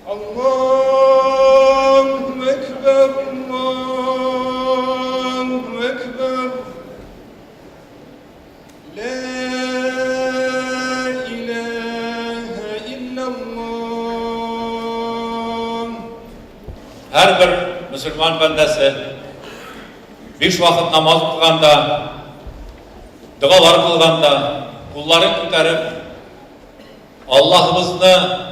Аллаһу әкбәр, Аллаһу әкбәр. Лә иләһә илляллаһ. Һәрбер мөселман бәндәсе биш вакыт намаз укыганда, догалар кылганда, кулларын күтәреп, Аллаһыбызны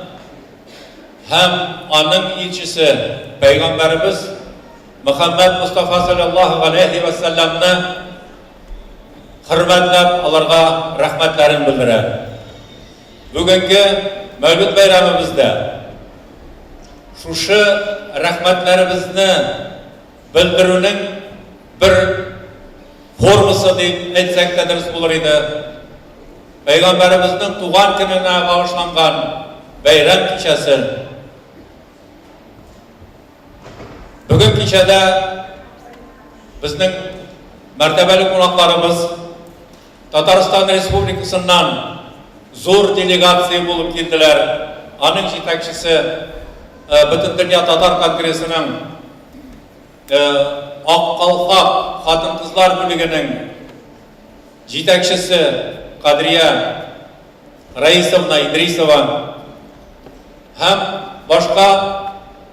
һәм аның илчесе пәйгамбәребез Мөхәммәд Мостафа салләллаһу галәйһи вә сәлләмне хөрмәтләп, аларга рәхмәтләрен белдерә. Бүгенге Мәүлид бәйрәмебездә шушы рәхмәтләребезне белдерүнең бер формасы дип әйтсәк тә дөрес булыр иде. Пәйгамбәребезнең туган көненә багышланган бәйрәм кичәсе. Бүген кичәдә безнең мәртәбәле кунакларыбыз Татарстан Республикасыннан зур делегация булып килделәр. Аның җитәкчесе Бөтендөнья татар конгрессының Ак калфак хатын-кызлар бүлегенең җитәкчесе Кадрия Раисовна Идрисова һәм башка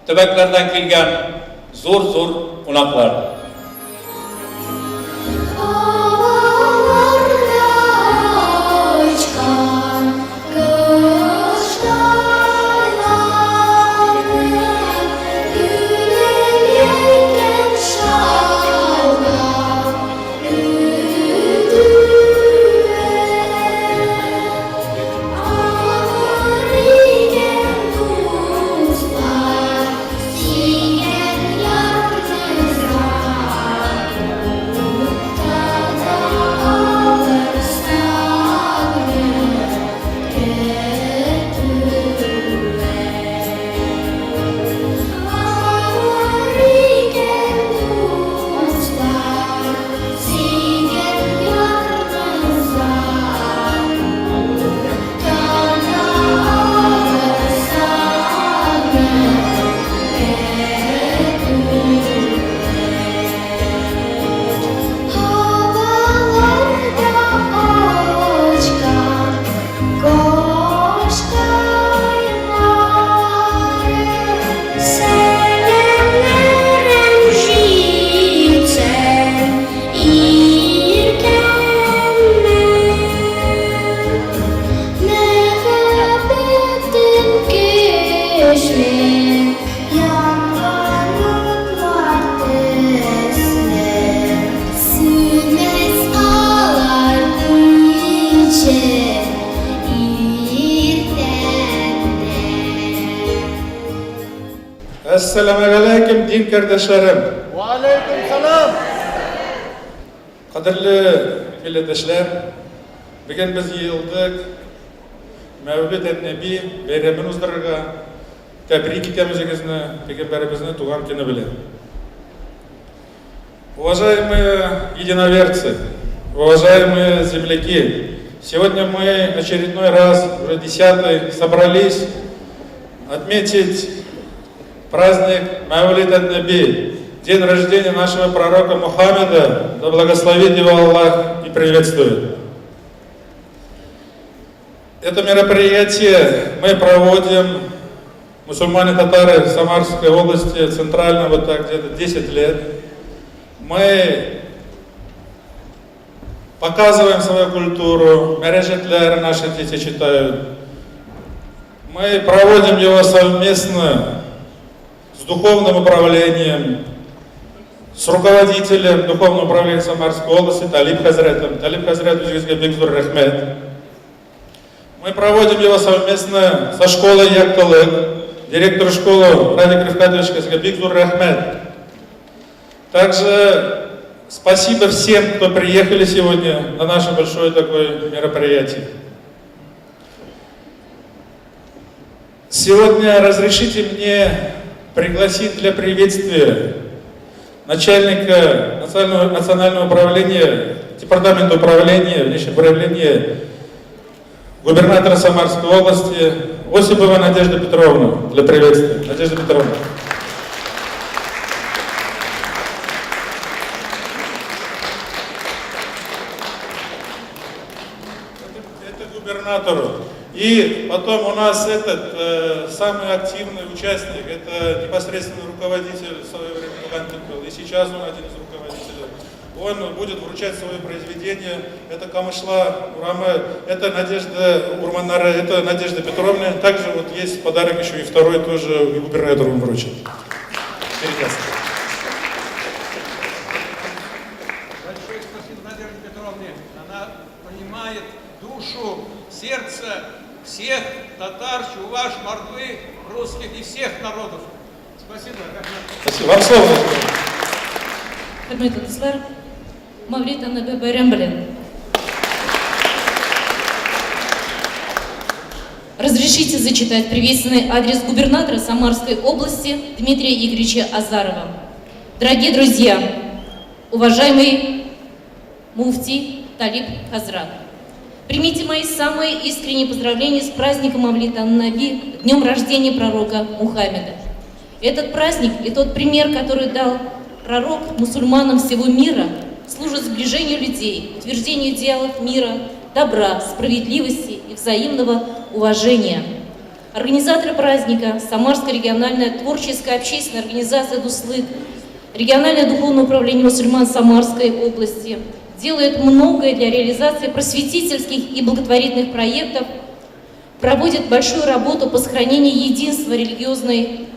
төбәкләрдән килгән зур-зур кунаклар. Әссәламегаләйкем, дин кардәшләрем! Вәаләйкем сәлам! Кадерле милләттәшләр, бүген без җыелдык Мәүлид ән-Нәби бәйрәмен уздырырга. Тәбрик итәм үзегезне Пәйгамбәребезне туган көне белән. Уважаемые единоверцы, уважаемые земляки, сегодня мы очередной раз, уже 10-й, собрались отметить праздник Маулид ан-Наби, день рождения нашего пророка Мухаммеда, да благословит его Аллах и приветствует. Это мероприятие мы проводим, мусульмане-татары в Самарской области, центрально, вот так где-то 10 лет. Мы показываем свою культуру, мәрәҗәтләр наши дети читают. Мы проводим его совместно с духовным управлением, с руководителем духовного управления Самарской области Талиб Хазретом. Талиб Хазрет, үзегезгә бик зур рәхмәт. Мы проводим его совместно со школой Яктылык, директор школы Радик Рифкатович сезгә бик зур рәхмәт. Также спасибо всем, кто приехали сегодня на наше большое такое мероприятие. Сегодня разрешите мне пригласить для приветствия начальника национального управления, департамента управления, внешнего управления губернатора Самарской области Осипова Надежда Петровна для приветствия. Надежда Петровна. Это губернатору. И потом у нас этот самый активный участник, это непосредственно руководитель в свое время Туган Тел был, и сейчас он один из руководителей. Он будет вручать свое произведение, это Камышла урамы, это Надежда Урманнары, это Надежда Петровна. Также вот есть подарок еще и второй тоже губернатору он вручит. Передаст. Большое спасибо Надежде Петровне. Она понимает душу, сердце всех татар, чуваш, мордвы, русских и всех народов. Спасибо. Спасибо. Вам слово. Хөрмәтле дуслар, Мәүлид ан-Нәби бәйрәм белән. Разрешите зачитать приветственный адрес губернатора Самарской области Дмитрия Игоревича Азарова. Дорогие друзья, уважаемый муфти Талиб Хазрат, примите мои самые искренние поздравления с праздником Мавлид ан-Наби, днем рождения пророка Мухаммеда. Этот праздник и тот пример, который дал пророк мусульманам всего мира, служит сближению людей, утверждению идеалов мира, добра, справедливости и взаимного уважения. Организаторы праздника – Самарская региональная творческая общественная организация «Дуслык», региональное духовное управление мусульман Самарской области делают многое для реализации просветительских и благотворительных проектов, проводят большую работу по сохранению единства религиозной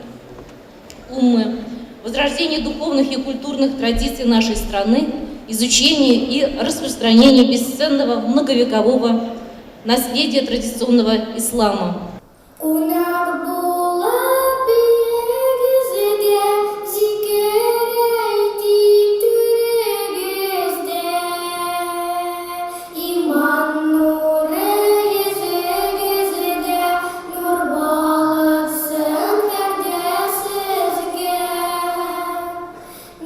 уммы, возрождению духовных и культурных традиций нашей страны, изучению и распространению бесценного многовекового наследия традиционного ислама. Кунак булып өегездә, Зикер әйтик түрегездә. Иман нуры йөзегездә, Нур балкысын һәрдә сезгә.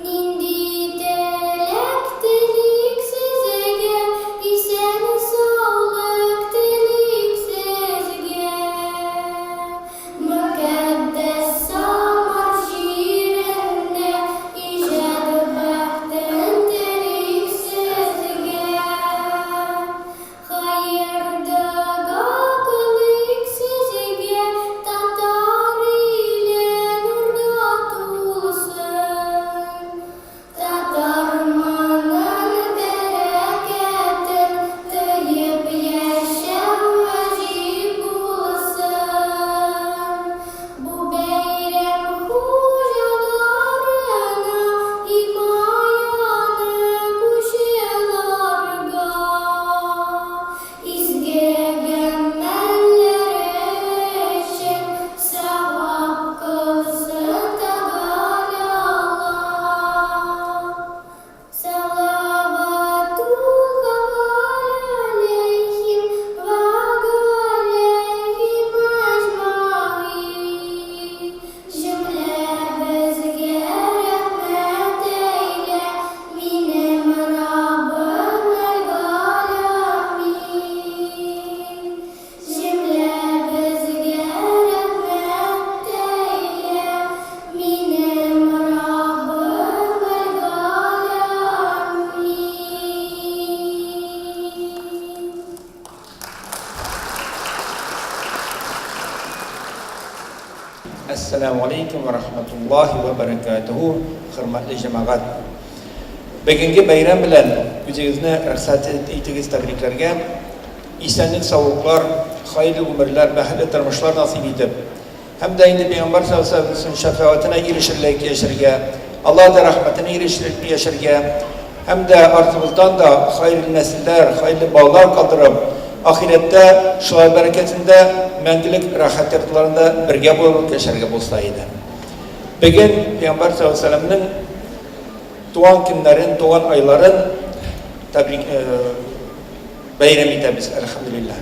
Нинди теләк телик сезгә, Исән саулык телик сезгә. Мөкатдәс Самар җирендә Иҗат бәхтен телик сезгә. Хәер-дога кылыйк сезгә, Татар иле нурга тулсын. Татар моңын бәрәкәтен тоеп яшәү ваҗиб булсын. Бу бәйрәм хуҗаларына химаяны кучыларга. Изге гамәлләре өчен савап кылсын Тәгалә Аллаһ. Салаватуллах алейхим ва алейхим әҗмәгыйн. Җөмләбезгә рәхмәт әйлә, минем Раббым әл-Галәмин. Җөмләбезгә рәхмәт әйлә, минем Раббым әл-Галәмин. Әссәламү алейкум вә рахматуллаһи вә бәрәкәтүһү, хөрмәтле җәмәгать. Бүгенге бәйрәм белән үзегезне рөхсәт итегез тәбрикләргә. Исәнлек, саулыклар, хәерле гомерләр, бәхетле тормышлар насыйп итеп, һәм дә инде Пәйгамбәр саллаллаһу алейһи ва сәлләм шәфәгатенә ирешерлек яшәргә, Аллаһ да рәхмәтенә ирешерлек яшәргә, һәм дә артыбыздан да хәерле нәселләр, хәерле балалар калдырып, ахирәттә шулар бәрәкәтендә мәңгелек рәхәт йортларында бергә булып яшәргә булса иде. Бүген Пәйгамбәр саллаллаһу алейһи ва сәлләмнең туган көннәрен, туган айларын тәбрик бәйрәм итәбез, әлхәмдүлилләһ.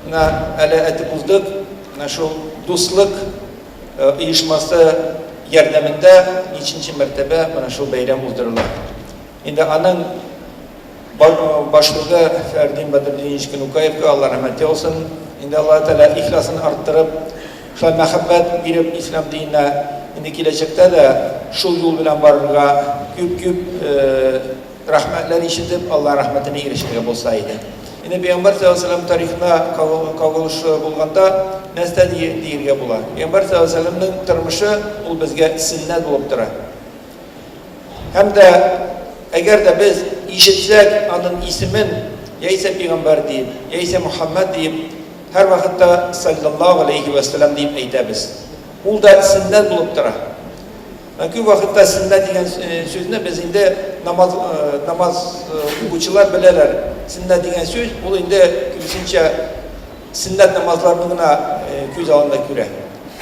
Менә әле әйтеп уздык, менә шул дуслык оешмасы ярдәмендә ничәнче мәртәбә менә шул бәйрәм уздырыла. Инде аның Башлыгы Фәрдин Бәдретдинович Кенукаевка Алла рәхмәт яусын. Инде Аллаһы Тәгалә ихласын арттырып, шулай мәхәббәт биреп ислам диненә инде киләчәктә дә шул юл белән барырга күп-күп рәхмәтләр ишетеп, Алла рәхмәтенә ирешергә булса иде. Инде Пәйгамбәр саллаллаһу алейһи ва сәлләм тарихына кагылышы булганда нәрсә диергә була? Пәйгамбәр саллаллаһу алейһи ва сәлләмнең тормышы ул безгә сөннәт булып тора. Һәм дә әгәр дә без ишетсәк аның исемен, яисә пәйгамбәр диеп, яисә Мухаммад диеп, һәрвакытта саллаллаһу алейһи вә сәлләм диеп әйтәбез. Ул да сөннәт булып тора. Күп вакытта сөннәт дигән сүзне без инде намаз намаз укучылар беләләр. Сөннәт дигән сүз ул инде күбесенчә сөннәт намазларны гына күз алдында күрә.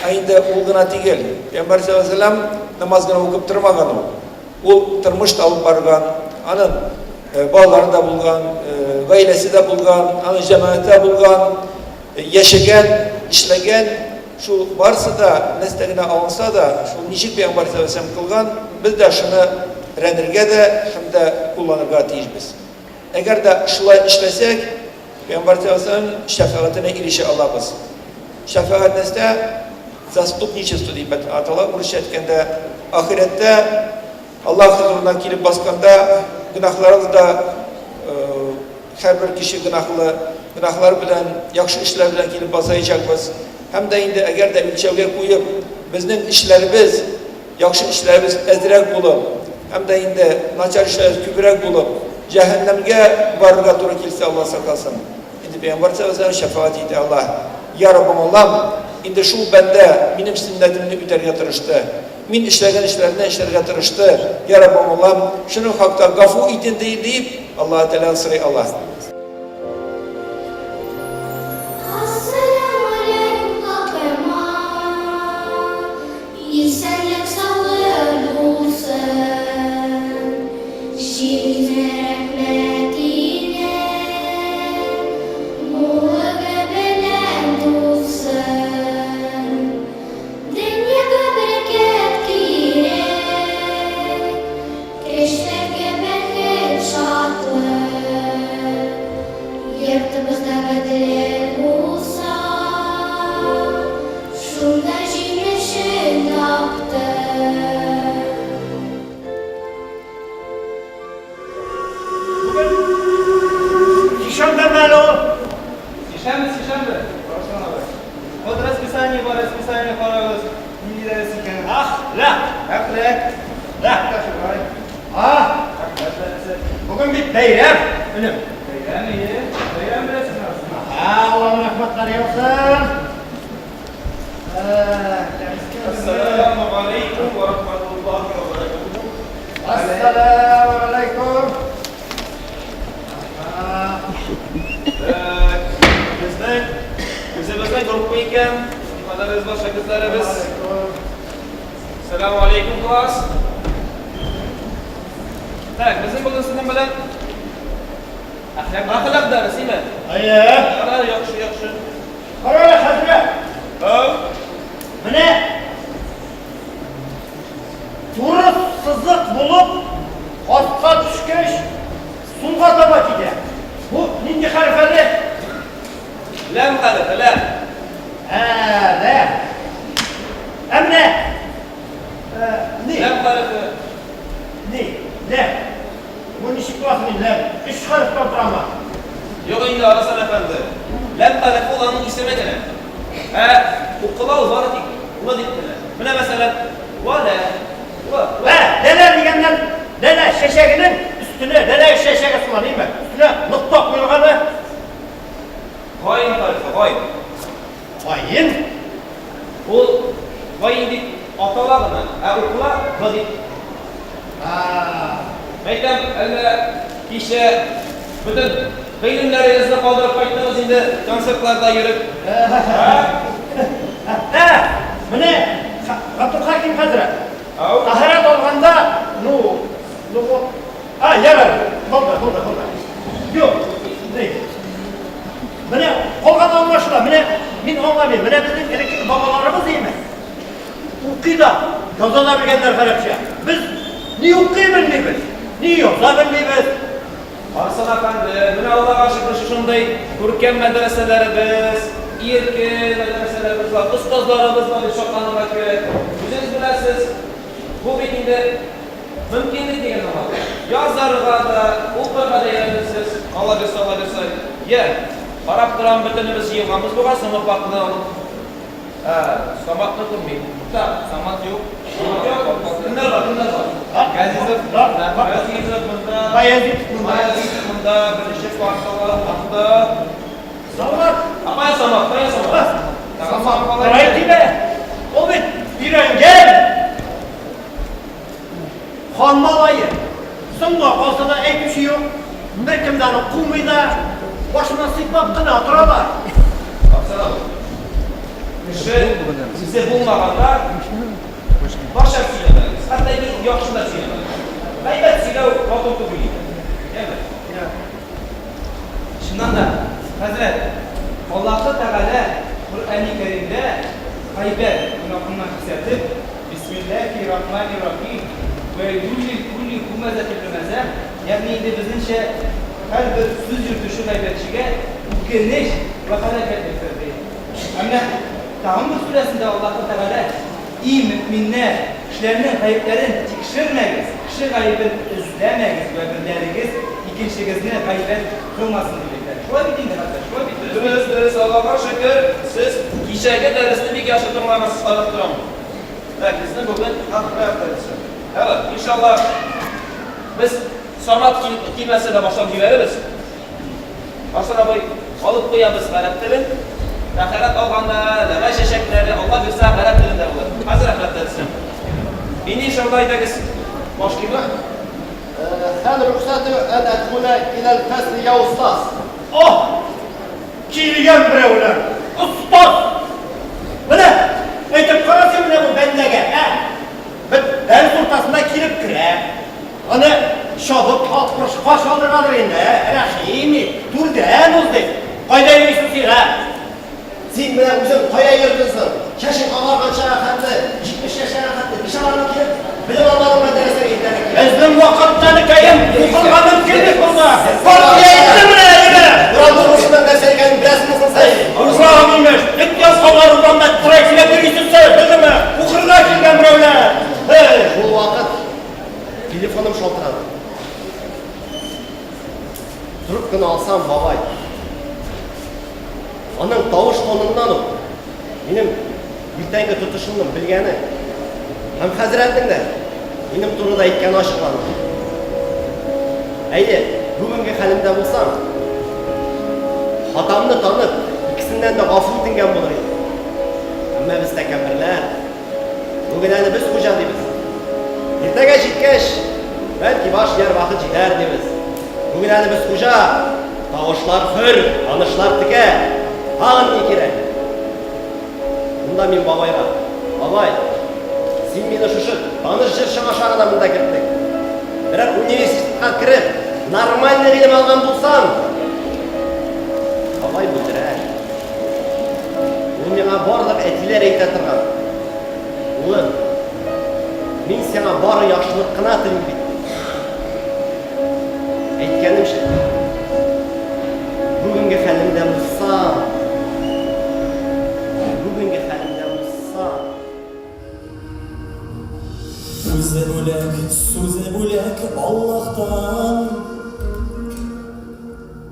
Ә инде ул гына түгел. Пәйгамбәр саллаллаһу алейһи ва сәлләм намаз гына укып тормаган ул. Ул тормыш та алып барган, аның балалары да булган, гаиләсе дә булган, аның җәмәгате дә булган, яшәгән, эшләгән. Шул барысы да нәрсә генә алынса да, шул ничек пәйгамбәр саллаллаһу алейһи ва сәлләм кылган, без дә шуны рәнергә дә һәм дә кулланырга тиешбез. Әгәр дә шулай эшләсәк, Пәйгамбәр саллаллаһу алейһи шәфәгатенә ирешә алабыз. Шәфәгать нәрсә? Заступничество дип атала урысча әйткәндә. Ахирәттә Аллаһ хозурына килеп басканда гөнаһларыбыз да һәрбер кеше гөнаһлы, гөнаһлар белән, яхшы эшләр белән килеп басаячакбыз. Һәм дә инде әгәр дә үлчәүгә куеп, безнең эшләребез Яхшы эшләребез әзрәк булып, һәм дә инде начар эшләребез күбрәк булып, җәһәннәмгә барырга туры килсә, Алла сакласын. Инде Пәйгамбәр саллаллаһу алейһи ва сәлләм шәфәгать итә ала. Я Раббым Аллам, инде шул бәндә минем сөннәтемне үтәргә тырышты. Мин эшләгән эшләрне эшләргә тырышты. Я Раббым Аллам, шуның хакта гафу ит инде, дип, Аллаһы Тәгаләдән сорый ала. Ассалямалейкум, халкыма! Исәнлек-саулык булсын, Җирне рәхмәт илә, Муллыгы белән тулсын. Дөньяга бәрәкәт кирәк, Кешеләргә бәхет, шатлык. Йортыбызда гаделлек булса, Шунда җимешен таптык. Бүген сишәмбеме әле ул? Сишәмбе, сишәмбе, Арслан абый. Вот расписание бар, расписание карагыз, нинди дәрес икән. Әхлак. Әхлак. Ләх. Шулай. А? Әхлак дәресе. Бүген бит бәйрәм, энем. Бәйрәм, ие. Бәйрәм беләсезме, Арслан? Алланың рәхмәтләре яусын. Ассаламу алейкум ва рахматуллахи ва баракатуху. Ассаламу алейкум. Так, безнең үзебезнең группа икән. Никадәребез бар, шәкертләребез. Ассаламу алейкум, класс. Так, безнең бүген сезнең белән әхлак әхлак дәресе, име? Әйе. Ярар, яхшы, яхшы. Кара әле, хәзрәт. Ау. Менә туры сызык булып аска төшкәч, сулга таба китә. Бу нинди хәреф әле? Ләм хәрефе, ләм. Ә, ләм. Ә менә ни? Ләм хәрефе. Ни? Ләм. Бу ничек була соң инде, ләм? Өч хәрефтән торамы? Юк инде, Арыслан әфәнде. Ләм хәрефе ул аның исеме генә. Ә укыла ул бары тик л дип кенә. Менә, мәсәлән, вә лә, вә, вә. Ә, ләлә дигәннән, ләлә чәчәгенең өстенә, ләлә чәчәге сыман, әйме? Өстенә нокта куелганы. Гайн хәрефе, гайн. Гаен? Ул гаин дип атала гына, ә укыла г дип. Мәйтәм, әллә кичә бөтен гыйлемнәрегезне калдырып кайттыгыз инде концертларда йөреп? Ә, менә Габделхаким хәзрәт, Ау. тәһарәт алганда, ну, ну, а, ярар, булды, булды, булды. Юк, ни. Менә калганы аңлашыла. Менә мин аңламыйм. Менә безнең элекке бабаларыбыз димме? Укый да, яза да белгәннәр гарәпчә. Без ни укый белмибез, ни яза белмибез. Арслан әфәнде, менә Аллага шөкер, шушындый күркәм мәдрәсәләребез, иркен мәдрәсәләребез бар, остазларыбыз бар дип шатланырга кирәк. Үзегез беләсез, бу бит инде мөмкинлек дигән аңлата. Язарга да, укырга да өйрәнерсез, Алла бирсә, Алла бирсә. Йә, карап торам, бөтенебез җыелганбыз бугай, соңгы партадан алып. Ә, Саматны күрмим. Так, Самат юк. Самат юк. Кемнәр бар, кемнәр бар? Газизов, Газизов монда. Баязитов монда. Баязитов монда, беренче парталар анда. Самат! Ә кая Самат, кая Самат? Самат, кая тибә? Ул бит өйрәнгән. Хан малае. Соңга калса да әйтүче юк. Беркем дә аны кумый да, башыннан сыйпап кына торалар. Баксана, кеше үзе булмаганда начар сөйләмәгез. Хәтта иң яхшы да сөйләмәгез. Гайбәт сөйләү матур түгел инде. Яме? Чыннан да, хәзрәт, Аллаһы Тәгалә Коръәни Кәримдә гайбәт гөнаһыннан кисәтеп, Бисмилләһи рахмани рахим, Вәйлүл лил күлли һүмәзәтил лөмәзә, ягъни инде безнеңчә һәрбер сүз йөртүче гайбәтчегә үкенеч вә һәлакәт китерер, ди. Ә менә тагын бер сүрәсендә Аллаһы Тәгалә, И мөэминнәр, кешеләрнең гаепләрен тикшермәгез, кеше гаебен эзләмәгез вә берләрегез икенчегезне гайбәт кылмасын, дип әйтә. Шулай бит инде, хәзрәт, шулай бит, дөрес бит? Дөрес, дөрес, Аллага шөкер, сез кичәге дәресне бик яхшы тыңлагансыз, карап торам. Так, безнең бүген әхлак дәресе. Ярар, иншалла, без Самат килмәсә дә башлап җибәрербез. Арслан абый, алып куябыз гарәп телен. Тәһарәт алганда, ләлә чәчәкләре, Алла бирсә, гарәп телендә булыр. Хәзер әхлак дәресе. Инде иншалла, әйдәгез, башлыйбыз. Хәл рөхсәтү ән әдхүлә иләл фәсли я устаз. Аһ! Килгән берәүләр! Остаз! Менә, әйтеп кара син менә бу бәндәгә, ә? Бит дәрес уртасында килеп керә. Аны чабып капкорышка чалдыргандыр инде, ә? Рәхим ит, түрдән уз дип. Кайда йөрисең син, ә? Син менә үзең кая йөрдең соң? Чәчең агарганчага хәтле, 70 яшьләргә хәтле ничә барып килеп, белем алмадың мәдрәсәгә иртәрәк килеп. Безнең вакытта энекәем укырга мөмкинлек булды. Партия әйтте менә әлегә. Урам тормышының нәрсә икәнен беләсеңме соң син? Урам имеш, эт язганнар урамда трәкиләп йөрисез сез, белдеңме? Укырга килгән берәүләр. Һей! Шул вакыт телефоным шалтырады. Трубканы алсам, бабай. Аның тавыш тоныннан ук минем иртәнге тотышымны белгәне һәм хәзрәтнең дә минем турыда әйткәне ачыкланды. Әйе, бүгенге хәлемдә булсам, хатамны танып, икесеннән дә гафу үтенгән булыр идем. Әмма без тәкәбберләр. Бүген әле без хуҗа дибез. Иртәгә җиткәч, бәлки баш ияр вакыт җитәр дибез. Бүген әле без хуҗа, тавышлар хөр, танышлар текә. Тагын ни кирәк? Монда мин бабайга, Бабай, син мине шушы таныш җырчың аша гына монда керттең. Берәр университетка кереп, нормальный гыйлем алган булсаң, бабай бүлдерә. Ул миңа барлык әтиләр әйтә торган, Улым, мин сиңа бары яхшылык кына телим бит, ди. Әйткәнемчә, бүгенге хәлемдә булсам, бүгенге хәлемдә булсам. Үзе бүләк, сүзе бүләк Аллаһтан.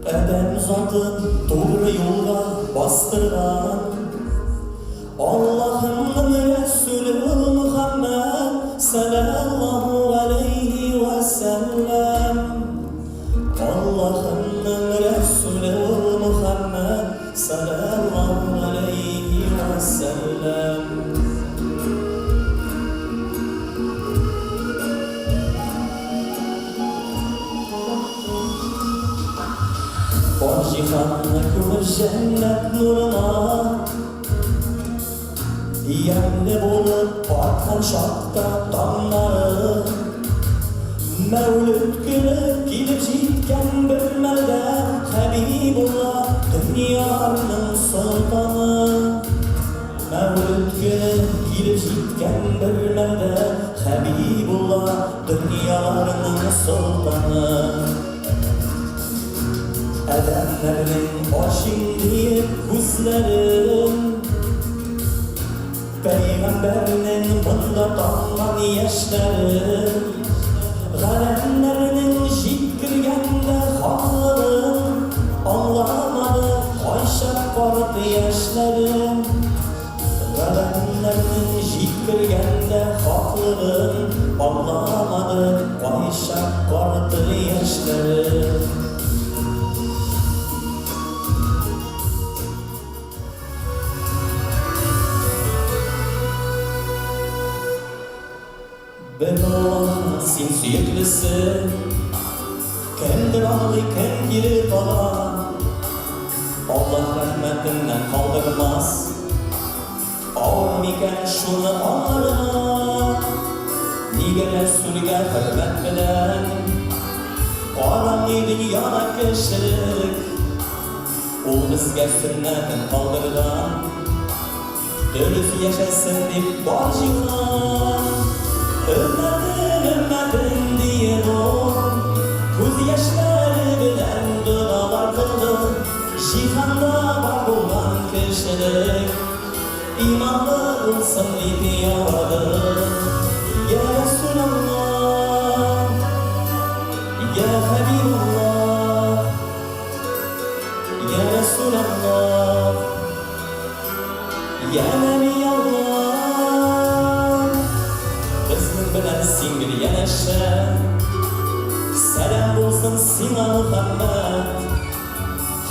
Адәм затын тугры юлга бастырган. Аллаһымның Рәсүле ул Мөхәммәд саләллаһу галәйһи вә сәлләм. Аллаһымның Рәсүле ул Мөхәммәд саләллаһу галәйһи вә сәлләм. Бар җиһанны күмеп җәннәт нурына, Ямьле булып аткан чакта таңнары. Мәүлет көне килеп җиткән бер мәлдә, Хәбибулла дөньяларның солтаны. Мәүлет көне килеп җиткән бер мәлдә, Хәбибулла дөньяларның солтаны. Адәмнәрнең ачыйм диеп күзләрен. Пәйгамбәрнең монда тамган яшьләрен. Галәмнәрнең җиткергәндә хаклыгын. Аңламады кайчак карт яшьләрен. Галәмнәрнең җиткергәндә хаклыгын. Аңламады кайчак карт яшьләрен. Бер Аллаһның син сөеклесе, Кемдер аңлый, кем кире кага. Аллаһ рәхмәтеннән калдырмас. Авыр микән шуны аңларга? Нигә Рәсүлгә хөрмәт белән Карамый дөньяда кешелек? Ул безгә сөннәтен калдырган. Дөрес яшәсен дип бар җиһан. Өммәтем, өммәтем диеп ул, Күз яшьләре белән догалар кылды. Җиһанда бар булган кешелек Иманлы булсын дип ялварды. Йә Рәсүлаллаһ, йә Хәбибуллаһ, Йә Рәсүлаллаһ. Йә Нәби Аллаһ, безнең белән син гел янәшә. Сәлам булсын сиңа, Мөхәммәд.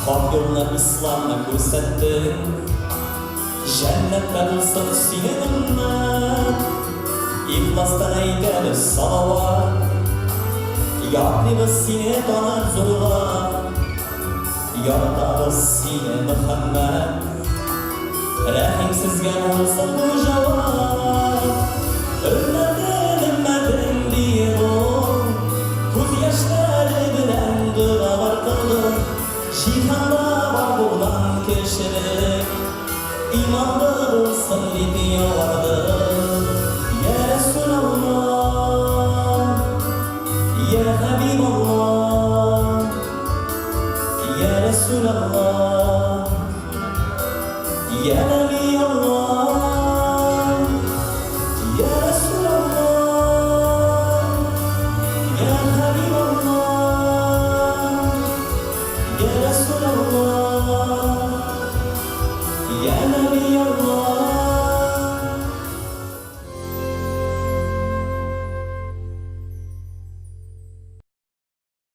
Хак юлны, исламны күрсәттең. Җәннәттә булсын синең өммәт. Ихластан әйтәбез салават. Ятлыйбыз сине танып зурга. Яратабыз сине, Мөхәммәд. Рәхимсезгә булсын бу җавап. Өммәтем, өммәтем, диеп ул, Күз яшьләре белән догалар кылды. Җиһанда бар булган кешелек Иманлы булсын дип ялварды. Йә Рәсүлаллаһ, йә Хәбибаллаһ. Йә Рәсүләллаһ, йә Нәбияллаһ, йә Рәсүләллаһ, йә Хәбибаллаһ, йә Рәсүләллаһ, йә Нәбияллаһ.